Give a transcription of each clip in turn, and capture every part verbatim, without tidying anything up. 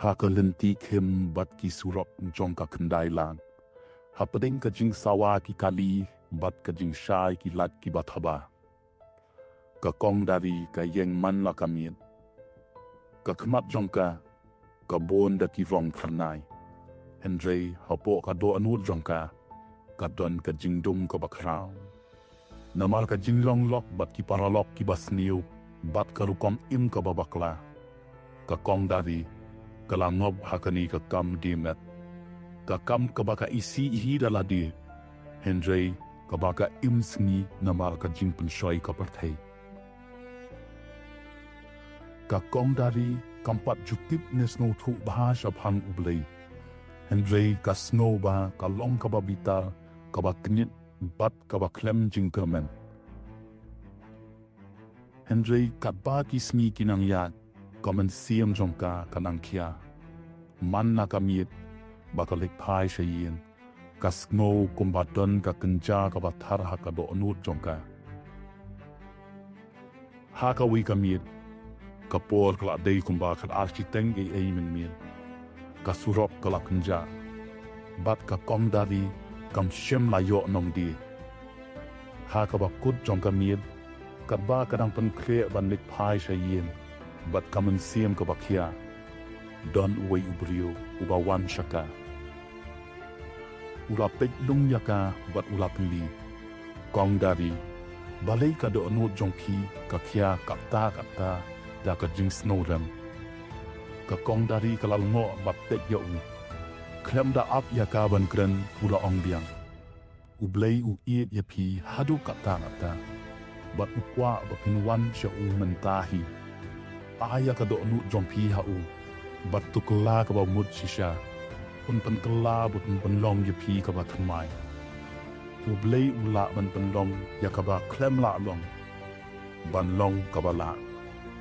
Ha ka lynti khim bad ki surok jong ka khyndai lad, hapdeng ka jingsawa ki kali bad ka jingshai ki lait kiba thaba, ka kong Dari ka ïeng man la ka miet. Ka khmat jong ka ka bun da ki rong phyrnai, hynrei hapoh ka dohnud jong ka ka don ka jingdum kaba khraw. Namar ka jinglong lok bad ki paralok kiba sniew bad ka rukom im kaba bakla, ka kong Dari ka la ngop ha kane ka kam die met, ka kam kaba ka isih hi da lade, hynrei kaba ka im sngi namar ka jingpynshoi ka pyrthei. Ka kong Dari kam pat ju tip ne sngewthuh bha shaphang U Blei, hynrei ka sngew ba ka long kaba bitar, kaba kñit bad kaba khlem jingkyrmen. Hynrei katba ki sngi ki nang ïaid, ka mynsiem jong ka ka nang khia. Man la ka miet ba ka leit phai sha ïing, ka sngew kumba don ka kynja kaba thar ha ka dohnud jong ka. Ha kawei ka miet, ka por ka la dei kumba khatar shiteng eiei mynmiet. Ka surok ka la kynjah bad ka kong Dari kam shym la ïoh nongdie. Ha kaba kut jong ka miet, katba ka dang pynkhreh ban leit phai sha ïing bad ka mynsiem kaba khia, don uwei u briew uba wan sha ka. U la peit lung ïa ka bad u la kylli, "Kong Dari, balei ka dohnud jong phi ka khia katta katta da ka jingsngewrem?" Ka kong Dari ka la lyngngoh bad peit ïa u. Khlem da ap ïa ka ban kren, u la ong biang, "U Blei u ïeit ïa phi haduh katta katta bad u kwah ba phin wan sha u mynta hi. Ai ïa ka dohnud jong phi ha u bad to kylla kaba mut shisha. Un pynkylla bad un pynlong ïa phi kaba thymmai. U Blei u lah ban pynlong ïa kaba khlem lah long ban long kaba lah.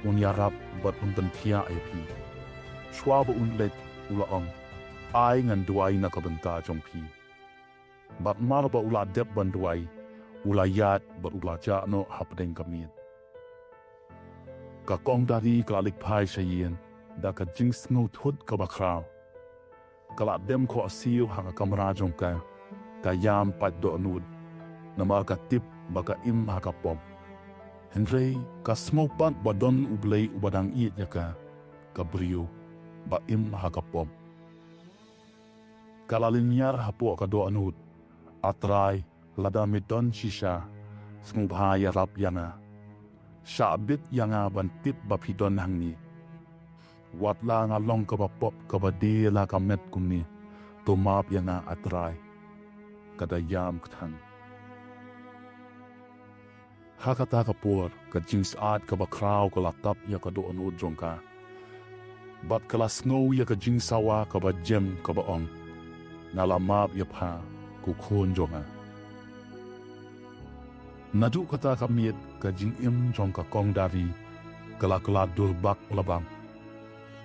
Un ïarap bad un pynthiah ïa phi." Shuwa ba un leit, u la ong, "Ai ngan duwai na ka bynta jong phi." Bad mar ba u la dep ban duwai, u la ïaid bad u la jah noh hapdeng ka miet. Ka kong Dari ka la leit phai sha ïing da ka jingsngewthuh kaba khraw. Ka la dem khohsiew ha ka kamra jong ka, ka ïam pat dohnud, namar ka tip ba ka im ha ka pop. Hynrei ka sngew pat ba don U Blei uba dang ïeit ïa ka, ka briew ba im ha ka pop. Ka la lynñiar hapoh ka dohnud, "A Trai, lada me don shisha, sngewbha ïarap ïa nga. Shah bit ïa nga ban tip ba phi don hangne. Wat la nga long kaba pop kaba die la ka met kumne, to map ïa nga, A Trai." Ka da ïam kthang. Ha kata ka por, ka jingsyaid kaba khraw ka la tap ïa ka dohnud jong ka. Bad ka la sngew ïa ka jingsawa kaba jem kaba ong, "Nga la map ïa pha, ko khun jong nga." Naduh kata ka miet, ka jingim jong ka kong Dari ka la kylla dur bak la bang.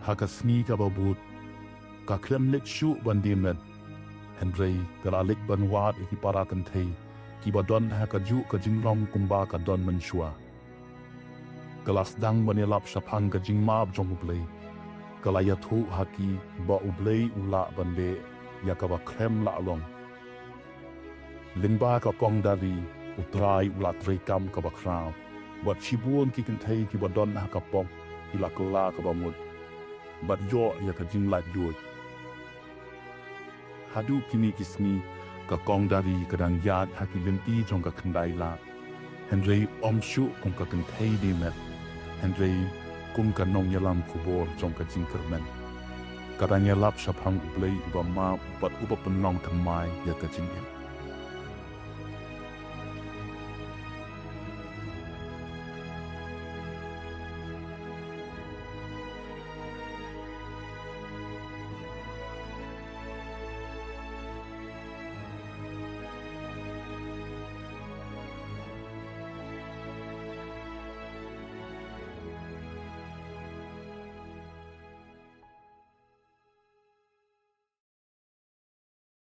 Ha ka sngi kaba bud, ka khlem leit shuh ban die met. Hynrei ka la leit ban wad ïa ki para kynthei kiba don ha kajuh ka jinglong kumba ka don mynshuwa. Ka la sdang ban ïalap shaphang ka jingmap jong U Blei. Ka la ïathuh ha ki ba U Blei u lah ban leh ïa kaba khlem lah long. Lyngba ka kong Dari, U Trai u la treikam kaba khraw bad shibun ki kynthei kiba don ha ka pop ki la kylla kaba mut bad ïoh ïa ka jinglaitluid. Haduh kine ki sngi, ka kong Dari ka dang ïaid ha ki lynti jong ka khyndai lad. Hynrei ym shuh kum ka kynthei die met, hynrei kum ka nongïalam khubor jong ka jingkyrmen. Ka dang ïalap shaphang U Blei uba map bad uba pynlong thymmai ïa ka jingim.